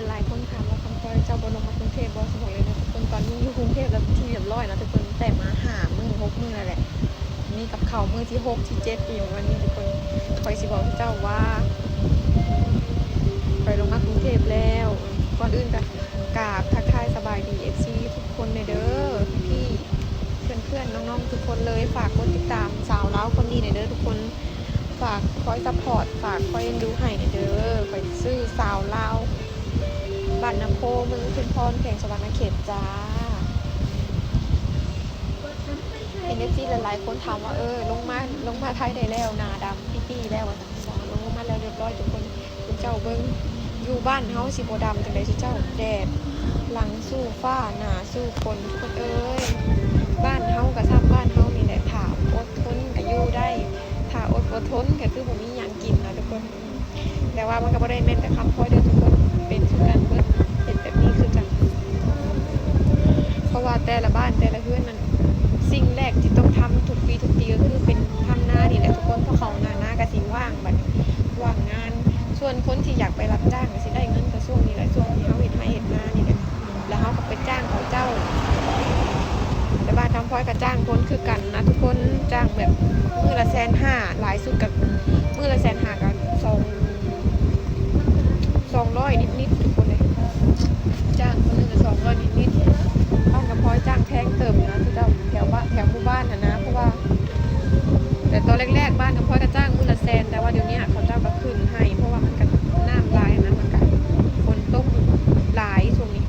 ຫຼາຍໆຄົນຖາມວ່າ ຄຳພອຍ ເຈົ້າບໍ່ລົງມາກຸງເທບບໍ່? ຊິບອກເລີຍເນາະທຸກຄົນ ຕອນນີ້ຢູ່ກຸງເທບແລ້ວທີ່ຮຽບຮ້ອຍເນາະທຸກຄົນ ແຕ່ມາຫ້າມື້ຫົກມື້ແລ້ວແຫຼະ ນີ້ກັບເຂົ້າມື້ທີຫົກທີເຈັດອີກ ວັນນີ້ທຸກຄົນ. ຂ້ອຍຊິບອກເຈົ້າວ່າ ຂ້ອຍລົງມາກຸງເທບແລ້ວ. ກ່ອນອື່ນກະກາບທັກທາຍສະບາຍດີເອັຟຊີທຸກຄົນແດ່ເດີ ພີ່ໆ ເພື່ອນໆ ນ້ອງໆ ທຸກຄົນເລີຍ. ຝາກກົດຕິດຕາມສາວລາວຄົນນີ້ແດ່ເດີທຸກຄົນ. ຝາກຄອຍຊັບພອດ ຝາກຄອຍເອັນດູໃຫ້ແດ່ເດີ. ຂ້ອຍຊື່ສາວລາວ ບ້ານນາໂພ ເມືອງອຸທຸມພອນ ແຂວງສະຫວັນນະເຂດຈ້າ. ເອັຟຊີຫຼາຍໆຄົນຖາມວ່າ ເອີ ລົງມາ ລົງມາໄທໄດ້ແລ້ວ ໜ້າດຳປີ້ໆແລ້ວ ວ່າຊັ້ນ. ເຈົ້າ ລົງມາແລ້ວຮຽບຮ້ອຍທຸກຄົນ. ເຈົ້າເບິ່ງ ຢູ່ບ້ານເຮົາຊິບໍ່ດຳຈັ່ງໃດ ເຈົ້າ ແດດຫຼັງສູ້ຟ້າ ໜ້າສູ້ຝົນ ທຸກຄົນເອີຍ. ບ້ານເຮົາກະຊ່ຳບ້ານເຮົານີ້ແຫຼະ ຖ້າອົດທົນກະຢູ່ໄດ້ ຖ້າອົດບໍ່ທົນກະຄືບໍ່ມີຫຍັງກິນນະທຸກຄົນ. ແຕ່ວ່າມັນກະບໍ່ໄດ້ແມ່ນແຕ່ຄຳພອຍເດີທຸກຄົນ ເປັນຄືກັນເບິດ ເຮັດແບບນີ້ຄືກັນ. ເພາະວ່າແຕ່ລະບ້ານແຕ່ລະເຮືອນນັ້ນ ສິ່ງແລກທີ່ຕ້ອງທຳທຸກປີທຸກປີກະຄືເປັນທຳນານີ້ແຫຼະທຸກຄົນ ເພາະເຂົານານາກະຊິວ່າງ ບັດນີ້ວ່າງງານ. ສ່ວນຄົນທີ່ຢາກໄປຮັບຈ້າງກະຊິໄດ້ເງິນກະຊ່ວງນີ້ແຫຼະ ຊ່ວງທີ່ເຮົາເຮັດໄຮ່ເຮັດນານີ້ແຫຼະ ແລ້ວເຮົາກະໄປຈ້າງເຂົາເຈົ້າ. ແຕ່ບ້ານຄຳພອຍກະຈ້າງຄົນຄືກັນນະທຸກຄົນ ຈ້າງແບບມື້ລະແສນຫ້າ ຫຼາຍສຸດກະມື້ລະແສນຫ້າກະສອງ ສອງຮ້ອຍນິດໆ ທຸກຄົນເອີຍ ຈ້າງຄົນໜຶ່ງກະສອງຮ້ອຍນິດໆ. ບ້ານຄຳພອຍຈ້າງແພງເຕີບຢູ່ນະ ຄືເຈົ້າ ແຖວບ້ານ ແຖວໝູ່ບ້ານຫັ້ນນະ ເພາະວ່າ ແຕ່ຕອນແລກໆ ບ້ານຄຳພອຍກະຈ້າງມື້ລະແສນ ແຕ່ວ່າດຽວນີ້ເຂົາເຈົ້າກະຂຶ້ນໃຫ້ ເພາະວ່າມັນກະນ້ຳຫຼາຍຫັ້ນນະ ມັນກະຝົນຕົກຫຼາຍຊ່ວງນີ້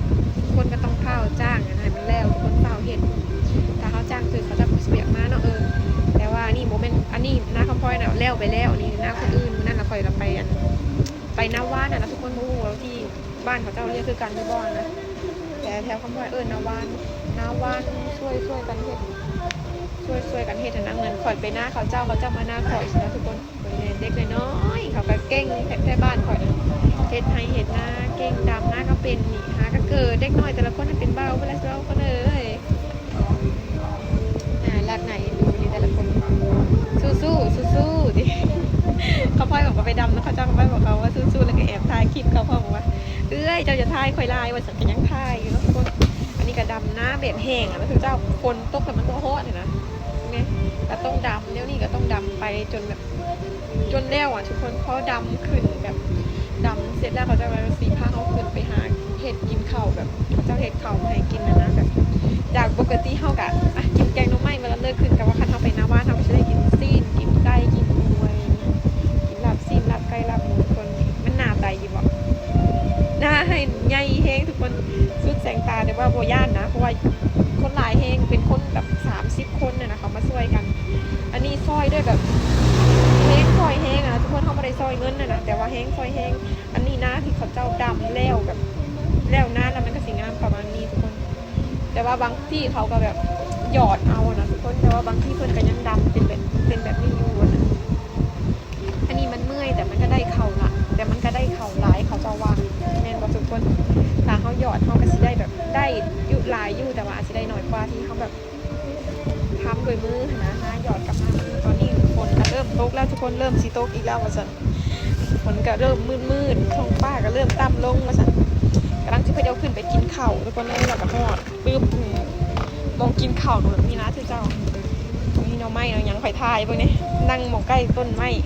ຄົນກະຕ້ອງຟ້າວຈ້າງຫັ້ນໃຫ້ມັນແລ້ວ ທຸກຄົນຟ້າວເຮັດ. ຖ້າເຮົາຈ້າງຖືກ ເຂົາເຈົ້າກະຊິບໍ່ຢາກມາເນາະ ເອີ. ແຕ່ວ່າອັນນີ້ບໍ່ແມ່ນ ອັນນີ້ນາຄຳພອຍນະ ແລ້ວໄປແລ້ວ ອັນນີ້ນາຄົນອື່ນ. ມື້ນັ້ນນະຂ້ອຍລະໄປ ອັນ ໄປນາວານຫັ້ນນະທຸກຄົນ ບໍ່ຮູ້ວ່າທີ່ບ້ານເຂົາເຈົ້າຮຽກຄືກັນຫຼືບໍ່ຫັ້ນນະ ແຕ່ແຖວຄຳພອຍເອີ້ນນາວານ ນາວານ ຊ່ວຍ ຊ່ວຍກັນເຮັດ ຊ່ວຍ ຊ່ວຍກັນເຮັດຫັ້ນນະ. ເໝືອນຂ້ອຍໄປນາເຂົາເຈົ້າ ເຂົາເຈົ້າມານາຂ້ອຍຊີ້ນະທຸກຄົນ. ເບິ່ງແນ່ ເດັກນ້ອຍໆ ເຂົາກະເກັ່ງແທ້ໆ ບ້ານຂ້ອຍນະ ເຮັດໄຮ່ເຮັດນາເກັ່ງ ດຳນາກະເປັນ ນີ້ຫາກະເກີດ ເດັກນ້ອຍແຕ່ລະຄົນຫັ້ນເປັນບ່າວເບິດແລ້ວ ທຸກຄົນເອີຍ. ໜ້າຮັກໜ້າເອັນດູນີ້ແຕ່ລະຄົນ ສູ້ໆ ສູ້ໆ ຕິ. ຄຳພອຍບອກວ່າໄປດຳນຳເຂົາເຈົ້າ ຄຳພອຍບອກເຂົາວ່າສູ້ໆ ແລ້ວກະແອບຖ່າຍຄລິບ ຄຳພອຍບອກວ່າ ເອື້ອຍ ເຈົ້າຢ່າຖ່າຍຂ້ອຍຫຼາຍ ວ່າຊັ້ນ ກະຍັງຖ່າຍຢູ່ເນາະທຸກຄົນ. ອັນນີ້ກະດຳນາແບບແຫ້ງຫັ້ນນະ ຄືເຈົ້າ ຝົນຕົກແລ້ວມັນກະຮ້ອນຫັ້ນນະ ແມ່ນ ກະຕ້ອງດຳ ແນວນີ້ກະຕ້ອງດຳໄປຈົນແບບ ຈົນແລ້ວອະທຸກຄົນ. ພໍດຳຂຶ້ນແບບ ດຳເສັດແລ້ວ ເຂົາເຈົ້າກະຊິພາເຮົາຂຶ້ນໄປຫາເຮັດກິນເຂົ້າ ແບບເຂົາເຈົ້າເຮັດເຂົ້າມາໃຫ້ກິນຫັ້ນນະ. ແບບຈາກປົກກະຕິເຮົາກະ ອະ ກິນແກງໜໍ່ໄມ້ ເວລາເລີກຂຶ້ນ ແຕ່ວ່າຄັນເຮົາໄປນາວານ ເຮົາກະຊິໄດ້ກິນຊີ້ນ ກິນໄກ່ ກິນໜູ ກິນລາບຊີ້ນ ລາບໄກ່ ລາບໝູ ທຸກຄົນ. ມັນໜ້າໄຕຢູ່ບໍ່? ໜ້າໃຫ້ໃຫຍ່ແຮງທຸກຄົນ ສຸດແສງຕາ ແຕ່ວ່າບໍ່ຢ້ານນະ ເພາະວ່າຄົນຫຼາຍແຮງ ເປັນຄົນແບບສາມສິບຄົນຫັ້ນນະ ເຂົາມາຊ່ວຍກັນ. ອັນນີ້ຊ່ອຍດ້ວຍແບບ ແຮງຊ່ອຍແຮງຫັ້ນນະທຸກຄົນ ເຮົາບໍ່ໄດ້ຊ່ອຍເງິນຫັ້ນນະ ແຕ່ວ່າແຮງຊ່ອຍແຮງ. ອັນນີ້ນາທີ່ເຂົາເຈົ້າດຳແລ້ວ ແບບແລ້ວນານແລ້ວ ມັນກະຊິງາມປະມານນີ້ທຸກຄົນ. ແຕ່ວ່າບາງທີ່ເຂົາກະແບບຫຍອດເອົາຫັ້ນນະທຸກຄົນ ແຕ່ວ່າບາງທີ່ເພິ່ນກະຍັງດຳເປັນແບບ ເປັນແບບນີ້ຢູ່ຫັ້ນນະ. ອັນນີ້ມັນເມື່ອຍ ແຕ່ມັນກະໄດ້ເຂົ້າລະ ແຕ່ມັນກະໄດ້ເຂົ້າຫຼາຍ ເຂົາເຈົ້າວ່າ ແມ່ນບໍ່ທຸກຄົນ? ຖ້າເຮົາຫຍອດ ເຮົາກະຊິໄດ້ແບບ ໄດ້ຢູ່ ຫຼາຍຢູ່ ແຕ່ວ່າອາດຊິໄດ້ໜ້ອຍກວ່າທີ່ເຮົາແບບ ທຳດ້ວຍມືຫັ້ນນະ ຫາຫຍອດກັບມາ. ຕອນນີ້ຝົນກະເລີ່ມຕົກແລ້ວທຸກຄົນ ເລີ່ມຊິຕົກອີກແລ້ວວ່າຊັ້ນ. ຝົນກະເລີ່ມມືດໆ ທ້ອງຟ້າກະເລີ່ມຕ່ຳລົງວ່າຊັ້ນ. ກຳລັງຊິພະເຍົາຂຶ້ນໄປກິນເຂົ້າທຸກຄົນເອີຍ ແລ້ວກະຮອດປຶບ ໝ່ອງກິນເຂົ້າແບບນີ້ນະ ເຈົ້າ ມີໜໍ່ໄມ້ໜໍ່ຫຍັງ ຂ້ອຍຖ່າຍເບິ່ງແນ່ ນັ່ງໝ່ອງໃກ້ຕົ້ນໄມ້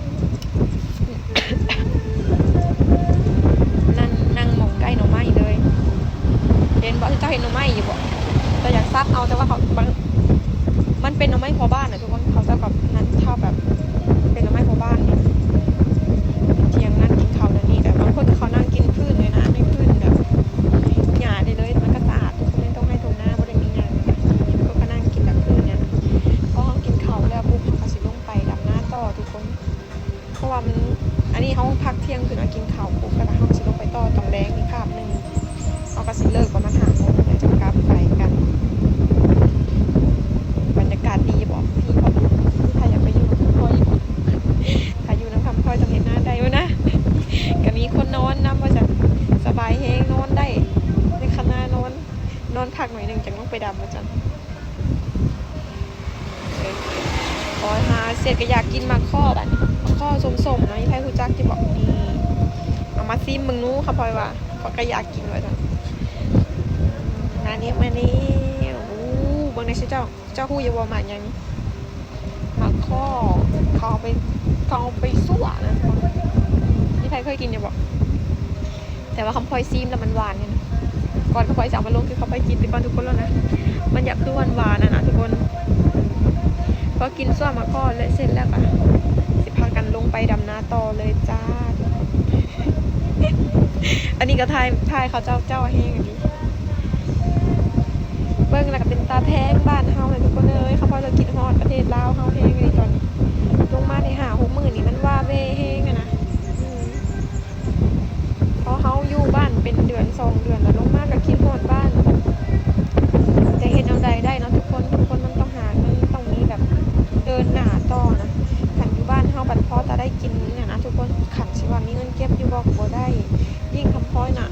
ນັ້ນ ນັ່ງໝ່ອງໃກ້ໜໍ່ໄມ້ເລີຍ. ເຫັນບໍ່ ເຈົ້າເຫັນໜໍ່ໄມ້ຢູ່ບໍ່? ເຈົ້າຢາກສັບເອົາ ແຕ່ວ່າເຂົາ ມັນ ມັນເປັນໜໍ່ໄມ້ພໍ່ບ້ານນະທຸກຄົນ ເຂົາເຈົ້າກະນັ້ນ ເຂົາແບບ ເປັນໜໍ່ໄມ້ພໍ່ບ້ານນີ້ ຖຽງນັ້ນກິນເຂົ້າແນວນີ້ ແຕ່ບາງຄົນເຂົານັ່ງກິນພື້ນເລີຍນະ ໃນພື້ນແບບ ຫຍ້າໄດ້ເລີຍ ມັນກະສະອາດ ທຸກຄົນ ໃນທົ່ງໄຮ່ທົ່ງນາ ບໍ່ໄດ້ມີຫຍັງ ເຂົາກະນັ່ງກິນແບບພື້ນນີ້. ພໍເຮົາກິນເຂົ້າແລ້ວປຸບ ເຮົາກະຊິລົງໄປດຳນາຕໍ່ທຸກຄົນ ເພາະວ່າມັນ ອັນນີ້ເຮົາພັກທ່ຽງຄືນ ເຮົາກິນເຂົ້າປຸບ ແລ້ວກະເຮົາຊິລົງໄປຕໍ່ຕອນແລງອີກຄາບໜຶ່ງ ເຮົາກະຊິເລີກປະມານຫ້າໂມງ ແລ້ວຈະກັບໄປກັນ. ບັນຍາກາດດີບໍ່? ພີ່ ພໍ່ ຖ້າຢາກໄປຢູ່ນຳຄອບຄົວ ຖ້າຢູ່ນຳຄອບຄົວຕ້ອງເຮັດງານໄດ້ບໍ່ນະ ກະມີຄົນນອນນຳວ່າຊັ້ນ ສະບາຍແຮງ ນອນໄດ້ ໃນຄັນນານອນ ນອນພັກໜ້ອຍໜຶ່ງ ຈັ່ງລົງໄປດຳວ່າຊັ້ນ. ໂອ້ຍ ຫາເສັດກະຢາກກິນໝາກຂໍ້ບາດນີ້ ໝາກຂໍ້ສົ້ມໆ ເນາະ ມີໃຜຮູ້ຈັກຢູ່ບໍ່? ນີ້ ເອົາມາຊີມເບິ່ງດູ ຄຳພອຍວ່າ ຂ້ອຍກໍຢາກກິນວ່າຊັ້ນ. ມານີ້ ມານີ້ ໂອ້ ເບິ່ງແດ່ເຈົ້າ ເຈົ້າຮູ້ຢູ່ບໍ່ໝາກຫຍັງນີ້? ໝາກຂໍ້ ເຂົາເອົາໄປ ເຂົາເອົາໄປຊົ່ວນະ. ມີໃຜເຄີຍກິນຢູ່ບໍ່? ແຕ່ວ່າຄຳພອຍຊີມແລ້ວມັນຫວານນີ້ນະ. ກ່ອນຄຳພອຍຊິເອົາມາລົງ ຄືຄຳພອຍກິນໄປກ່ອນທຸກຄົນແລ້ວນະ. ມັນຢາກຄືຫວານໆ ຫັ້ນນະທຸກຄົນ. ພໍກິນຊົ່ວໝາກຂໍ້ແລ້ວເສັດແລ້ວກໍຊິພາກັນລົງໄປດຳນາຕໍ່ເລີຍຈ້າ. ອັນນີ້ກໍຖ່າຍ ຖ່າຍເຂົາເຈົ້າ ເຈົ້າແຮງອີ່ຫຼີ. ເບິ່ງແລ້ວກໍເປັນຕາແພງບ້ານເຮົາແຫຼະທຸກຄົນເອີຍ. ຄຳພອຍລະຄິດຮອດປະເທດລາວເຮົາແຮງອີ່ຫຼີຕອນນີ້. ລົງມາໄດ້ຫ້າຫົກມື້ນີ້ມັນວ້າເວແຮງຫັ້ນນະ. ອືມ ເພາະເຮົາຢູ່ບ້ານເປັນເດືອນສອງເດືອນແລ້ວ ລົງມາກໍຄິດຮອດບ້ານ. ແຕ່ເຮັດແນວໃດໄດ້ເນາະທຸກຄົນ ທຸກຄົນມັນຕ້ອງຫາເງິນ ຕ້ອງມີແບບເດີນໜ້າຕໍ່ນະ. ຄັນຢູ່ບ້ານເຮົາບັດພໍແຕ່ໄດ້ກິນຫັ້ນນະທຸກຄົນ. ຄັນຊິວ່າມີເງິນເກັບຢູ່ບໍ່ ກໍບໍ່ໄດ້. ຍິ່ງຄຳພອຍນະ